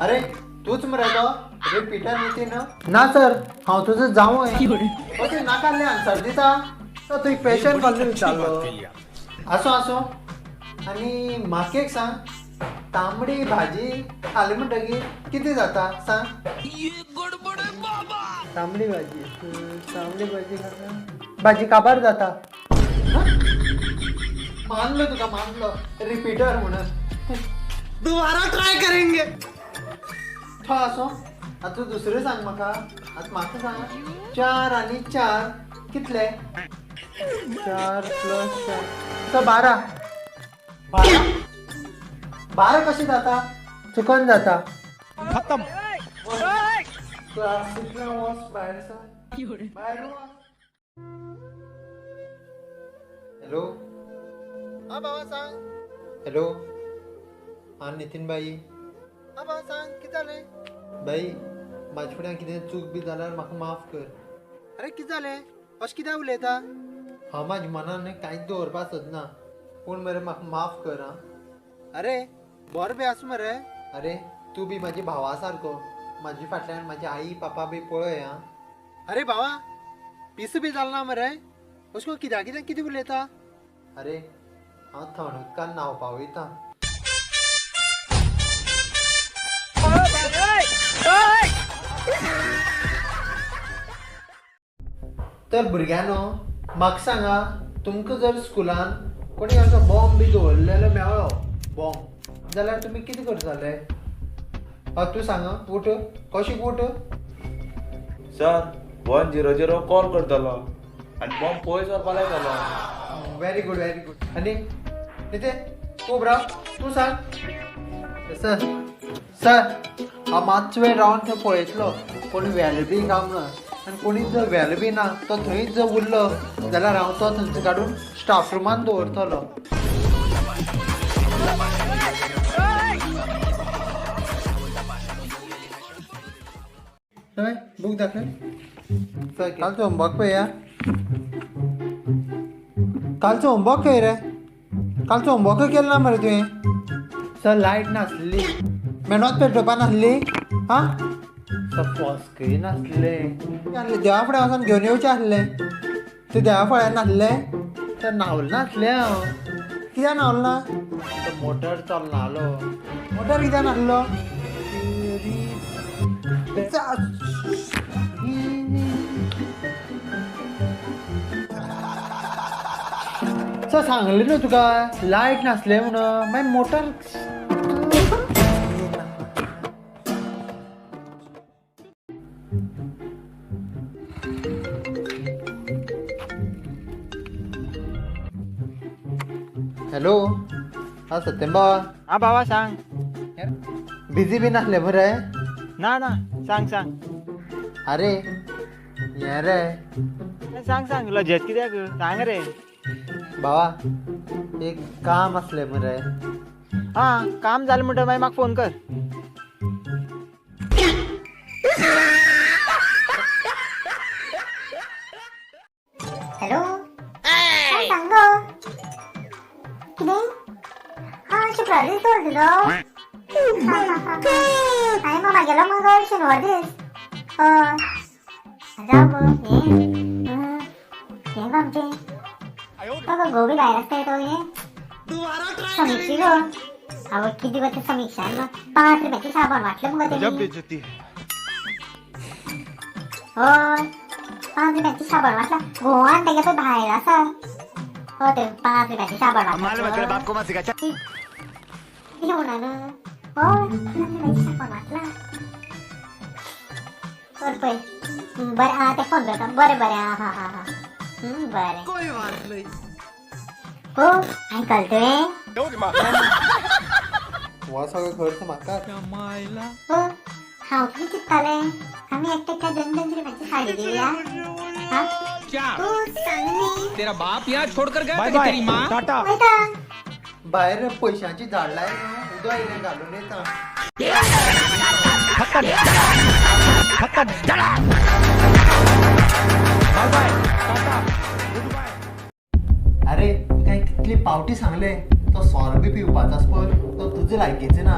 अरे तूच मरे तो रिपीटर नितीन? ना सर, हांव तुजो जावंय. ओके, नाका आन्सर दिता तो तुवें क्वेश्चन कसलो विचारलो. आसूं आसूं. आनी म्हाका एक सांग, तांबडी भाजी खाली म्हणटकीर कितें जाता सांग. तांबडी भाजी, तांबडी भाजी खाता भाजी काबार जाता. मानलो तुका, मानलो रिपीटर म्हणून. दोबारा ट्राय करेंगे. तो आसूं. आतां तूं दुसरें सांग म्हाका. आतां म्हाका सांग, 4 आनी 4 कितले? 4 + 4 तो 12. 12 12 कशें जाता? चुकन जाता. खतम. क्लासींतल्यान वच भायर सर, भायर वच. हॅलो, हां बाबा सांग. हॅलो, हां नितीन भाई. हां बाबा सांग, कितें जालें? बाई, म्हाजे फुड्यान कितें चूक बी जाल्यार म्हाका माफ कर. अरे कितें जालें, अशें कित्याक उलयता? हांव म्हाज्या मनान न्ही कांयच दवरपाक सोदना, पूण मरे म्हाका माफ कर. आं, अरे बरो बी आसा मरे. अरे तूं बी म्हाज्या भावा सारको, म्हाजे फाटल्यान म्हाजी आई पापा बी पळय. आं, अरे भावा पिसो बी जाल ना मरे, अशें करून कित्याक कित्याक कितें उलयता? अरे हांव थंड उदकान न्हांवपा वयता. तर भुरग्यांनो म्हाका सांगा, तुमकां जर स्कुलान कोणी असो बॉम्ब बी दवरलेलो मेळ्ळो बॉम्ब, जाल्यार तुमी कितें करतले? हय तूं सांग, उठ कशें उठ. सर 100 कॉल करतलो आनी बॉम्ब पयस व्हरपा लायतलो. Very good, very good. आनी नितीन तूं ब्रा, तूं सांग. सर सर हांव मातसो वेळ रावन थंय पळयतलो कोणी व्हेल बी काय म्हणून, आनी कोणी जर व्हेल बी ना तो थंयच जर उरलो जाल्यार हांव तो थंयचो काडून स्टाफ रुमान दवरतलो. हय बूक दाखय. सर कालचो होमवर्क पळया. कालचो होमवर्क खंय रे? कालचो होमवर्कूय केलो ना मरे तुवें. सर लायट नासली, मेणवात पेटोवपा नासली. आं सर फॉस्कय नासलें. देवा फुडें वचोन घेवन येवचें आसलें. तूं देवा फळ्यार नासलें? सर न्हावलें नासलें हांव. कित्याक न्हावलें ना? तो मोटर चलनालो. मोटर कित्याक नासलो? सर सांगलें न्हू तुका लायट नासलें म्हणून, मागीर मोटर. हॅलो, हां सत्यम बाबा. हां बाबा सांग. बिजी बी नासले मरे? ना ना, सांग सांग. अरे हें रे. सांग सांग, लजेत कित्याक, सांग रे. बाबा एक काम आसलें मरे. आं काम जालें म्हणटकीर मागीर म्हाका फोन कर. हॅलो, हां सांग गो. कितें? हां शुक्रार दीस दवरलेलो. हां हां हां, हांवें मामा गेलो मगो शेनवार दीस. हय जावं गो. हें हें गो आमचें तो गो घोव बी भायर आसता तो. हें समिक्षी गो. आवय कितें गो तें समिक्षान 5 रुपयाचें साबण वांटलें मुगो तेणी. हय 5 रुपयाचें साबण वांटलां. घोवान तेगे पळय भायर आसा. हय तें 5 रुपयाचें साबण वांटलां. कितें म्हणून? हय 5 रुपयाचें साबण वांटलां. कर पळय बरें. आं तें फोन करता. बरें बरें. आं हां हां हां बरें. हो आयकलें तुवें? हो सगळो खर्च म्हाका. हो हांव कितें चिंत्तालें, आमी एकट्या एकट्या 2-2 रुपयाची साडी दिवया. हां तूं सांग न्ही. तेरा बाप यहाँ छोड़कर गया बाय था कि बाय तेरी माँ? टाटा. वयता. भायर पयशांची झाड लाय न्हू, उदक इल्लें घालून येता. खतम खतम. Bye bye tata goodbye. अरे तुका कितली पावटी सांगले, तो सोरो बी पिवपाचो आसा पळय तो तुजे लायकीचो ना.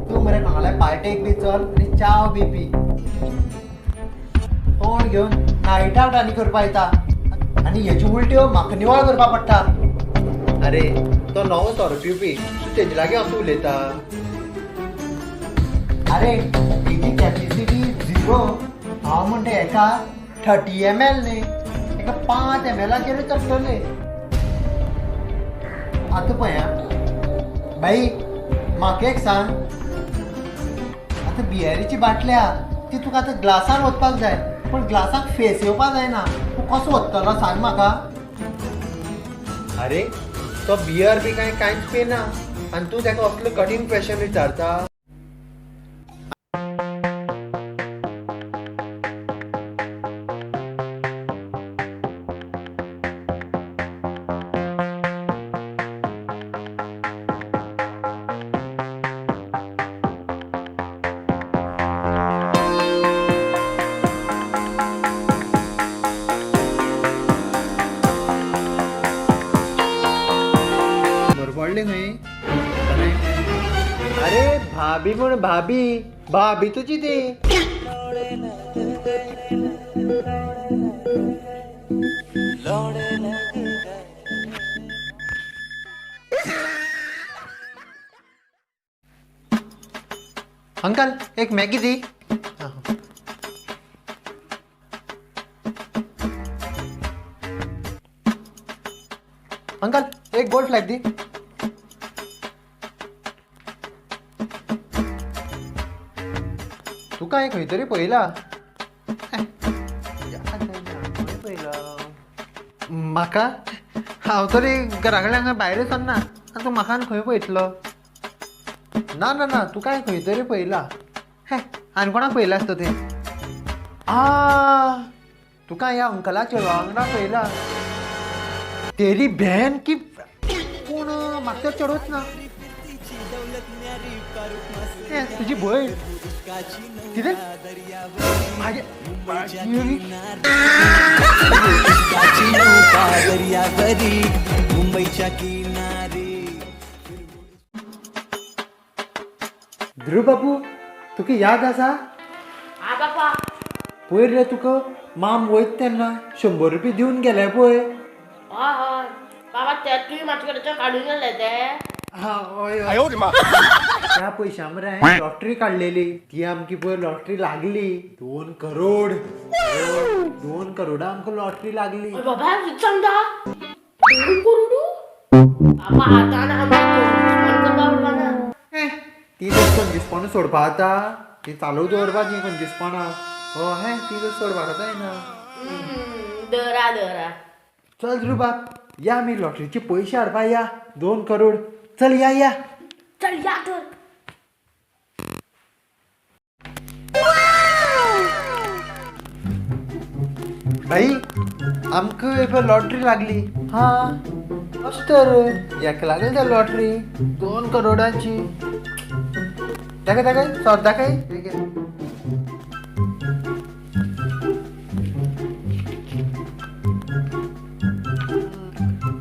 तूं मरे कोणाल्या पार्टेक बी चल आनी च्याव बी पी. तोंड घेवन नायट आवट आनी करपा येता आनी हेच्यो उलट्यो म्हाका निवळ करपा पडटा. अरे तो नवो सोरो पिवपी, तूं तेजे लागीं असो उलयता. अरे तेजी कॅपेसिटी 0, हांव म्हणटा हेका 30 ml न्ही, हेका 5 ml चडटले. आतां पळय आं बाई, म्हाका एक सांग, आतां बियरीची बाटली आहा ती तुका आतां ग्लासान वचपाक जाय, पूण ग्लासाक फेस येवपाक जायना, तूं कसो वतलो सांग म्हाका. अरे तो बियर बी कांय कांयच पिना आनी तूं ताका असलो कठीण क्वेश्चन विचारता. पडले खंय? अरे भाभी म्हण, भाभी भाभी तुजी ती. अंकल एक मॅगी दी. अंकल एक गोल्ड फ्लॅग दी. तुका हांवें खंय तरी पळयला. म्हाका हांव तरी घरा कडेन हांगा भायर सरना, आनी तूं म्हाका आनी खंय पळयतलो? ना ना ना, तुका हांवें खंय तरी पळयला. हे आनी कोणाक पळयला आसता तें? आ तुका ह्या अंकला चेडवा वांगडा पळयला. तेरी बहन की पूण म्हाका तर चेडूच ना. तुजी भयण कितें? ध्रुव बाबू तुका याद आसा? पयर रे तुका माम वयता तेन्ना 100 रुपया दिवन गेले पळय. त्या पयशा मरे हांवें लॉटरी काडलेली, ती आमकी पळय लॉटरी लागली 2 करोड. 2 करोडा आमकां लॉटरी लागली. बाबा सांगता 2 करोड? ती तर कंजूसपणा सोडपा आता, ती चालू दवरपाची कंजूसपणा. हय ती तर सोडपाक जायना. दरा दरा चल ध्रुव बाब या आमी लॉटरीचे पयशे हाडपा या. 2 करोड. चल या या चल या तर. भाई आमकां एक लॉटरी लागली. हा अशें तर हेका लागली तर लॉटरी 2 करोडांची. दाखय दाखय सर दाखय.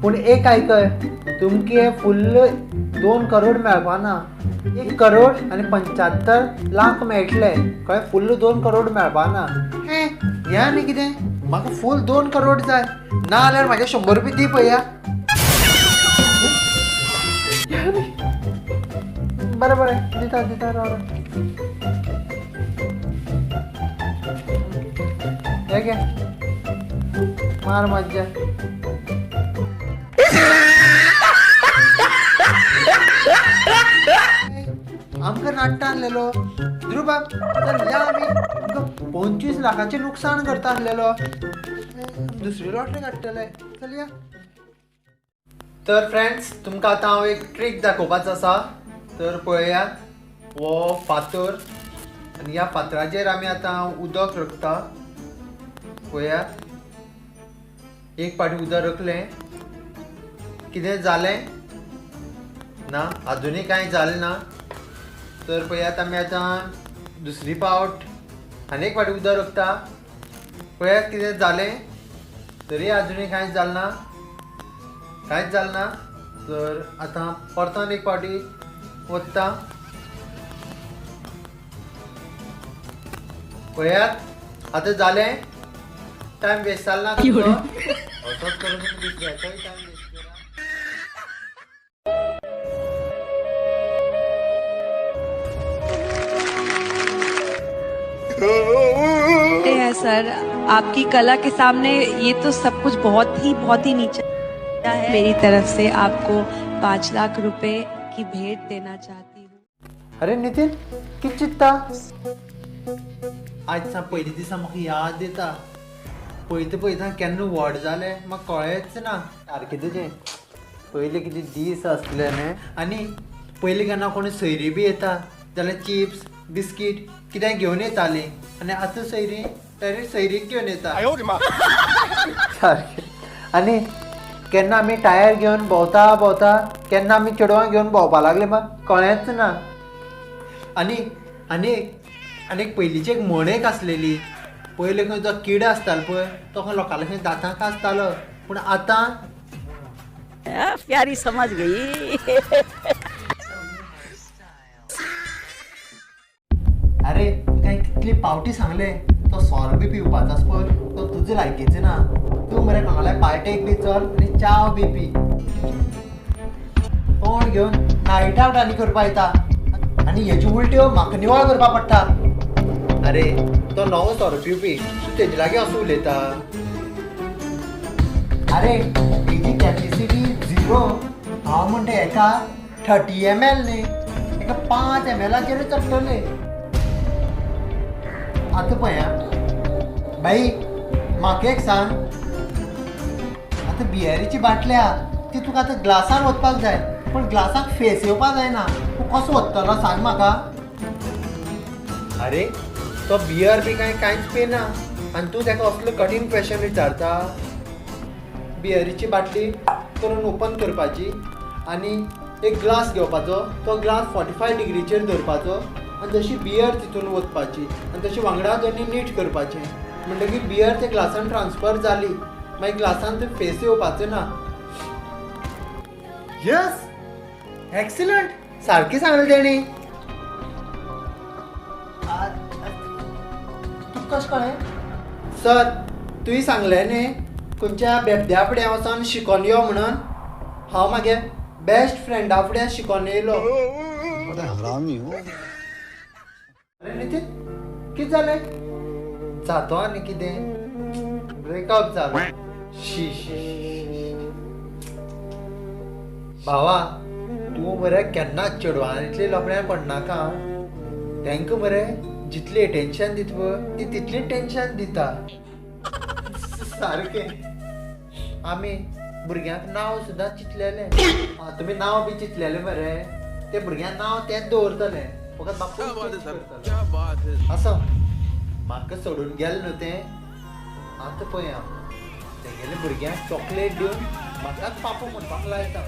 पूण एक आयकय, तुमके फुल्ल 2 करोड मेळपाना, 1 करोड आनी 75 लाख मेळटले. कळ्ळें? फुल्ल 2 करोड मेळपाना. हें आनी कितें, म्हाका फूल 2 करोड जाय, ना जाल्यार म्हाजे 100 रुपया दी पळया. बरें बरें दिता दिता राव. हे घे मार मज्जा. आमकां नाडटा आसलेलो ध्रुव बाब. चल या आमी. आमकां 25 लाखाचें नुकसान करता आसलेलो. दुसरी लॉटरी काडटले. चल या. तर फ्रेंड्स तुमकां आतां हांव एक ट्रीक दाखोवपाचो आसा. तर पळयात हो फातर आनी ह्या फातराचेर आमी आतां उदक रकता. पळयात एक फावटी उदक रकलें, कितें जालें ना, आजुनूय कांय जालें ना. तर पळयात आमी आतां दुसरी पावट आनी एक फावटी उदक रकता. पळयात कितें जालें, तरी आजुनूय कांयच जालें ना, कांयच जालें ना. तर आतां परतान एक फावटी वता. पळयात आतां जालें, टायम वेस्ट जालो ना तुमचो? असोच करून तुमी दुसऱ्याचोय टायम वेस्ट केला. हैं सर, आपकी कला के सामने ये तो सब कुछ बहुत ही नीचा है। मेरी तरफ से आपको 5 लाख रुपए की भेंट देना चाहती हूँ। अरे नितीन, कितें चिंत्ता? आयज सा पयलीं दिसा म्हाका याद येता, पळयता पळयता केन्ना व्हड जालें म्हाका कळ्ळेंच ना. सारकें तुजें पयलीं कितें दीस आसले न्ही. आनी पयलीं केन्ना कोण सोयरी बी येता जाल्यार चिप्स बिस्कीट कितें घेवन येतालीं, आनी आतां सोयरी डायरेक्ट सोयरीक घेवन येता सारकें. आनी केन्ना आमी टायर घेवन भोंवता भोंवता केन्ना आमी चेडवां घेवन भोंवपा लागले म्हाका कळ्ळेंच ना. आनी आनी आनी एक पयलींची एक म्हण एक आसलेली, पयलीं खंय जो किडो आसतालो पळय तो खंय लोकांले खंय दांतांक आसतालो, पूण आतां प्यारी समझ गई। अरे तुका कितली पावटी सांगले तो सोरो बी पिवपाचो आसा पळय तो तुजे लायकीचो ना. तूं मरे कोणाल्या पार्टेक बी चल आनी च्याव बी पी, तोंड घेवन नायट आवट आनी करपा येता आनी हेज्यो उलट्यो म्हाका निवळ करपा पडटा. अरे तो नवो सोरो पिवपी, तूं तेजे लागीं असो उलयता. अरे हेजी कॅपेसिटी 0, हांव म्हणटा हेका 30 ml न्ही, हेका 5 ml चडटले. आतां पळय आं बाई, म्हाका एक सांग, आतां बियरीची बाटली आहा ती तुका आतां ग्लासान वचपाक जाय, पूण ग्लासाक फेस येवपाक जायना, तूं कसो वतलो सांग म्हाका. अरे तो बियर बी कांय कांयच पिना आनी तूं ताका असलो कठीण क्वेशन विचारता. बियरीची बाटली करून ओपन करपाची आनी एक ग्लास घेवपाचो, तो ग्लास 45 डिग्रीचेर दवरपाचो आनी तशी बियर तितून वचपाची आनी तशी वांगडा दोनी नीट करपाचें, म्हणटकीर बियर त्या ग्लासान ट्रान्सफर जाली, मागीर ग्लासान ते फेस येवपाचो ना. यस, एक्सिलंट, सारकें सांगलें तेणी. तुका कशें कळ्ळें? सर तुवें सांगलें न्ही खंयच्या बेबद्या फुडें वचोन शिकोन यो म्हणून, हांव म्हागे बेस्ट फ्रेंडा फुडें शिकोन येयलो. अरे नितीन, कितें जालें? जातो आनी कितें, ब्रेकअप जालो. शी शी शी भावा, तूं मरे केन्नाच चेडवां इतले लफड्यान पडनाका. तांकां मरे जितलें टेंशन दिता पळय ती तितलीं टेंशन दिता. सारकें आमी भुरग्यांक नांव सुद्दां चिंतलेलें. तुमी नांव बी चिंतलेलें मरे, ते भुरग्यांक नांव तेंच दवरतलें, फकत बापूय चेंज करतलो. आसो म्हाका सोडून गेलें न्हू तें. आतां पळय हांव तेगेले भुरग्यांक चॉकलेट दिवन म्हाकाच पापू म्हणपाक लायता.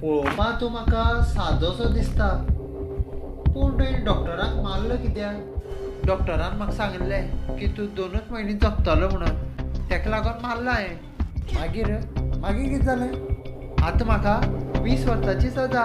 पळोवपाक तूं म्हाका सादोसो दिसता, पूण तुवें डॉक्टराक मारलो कित्याक? डॉक्टरान म्हाका सांगिल्लें की तूं 2 म्हयने जगतलो म्हणून, ताका लागून मारलो हांवें. मागीर मागीर कितें जालें? आतां म्हाका 20 वर्सांची सजा.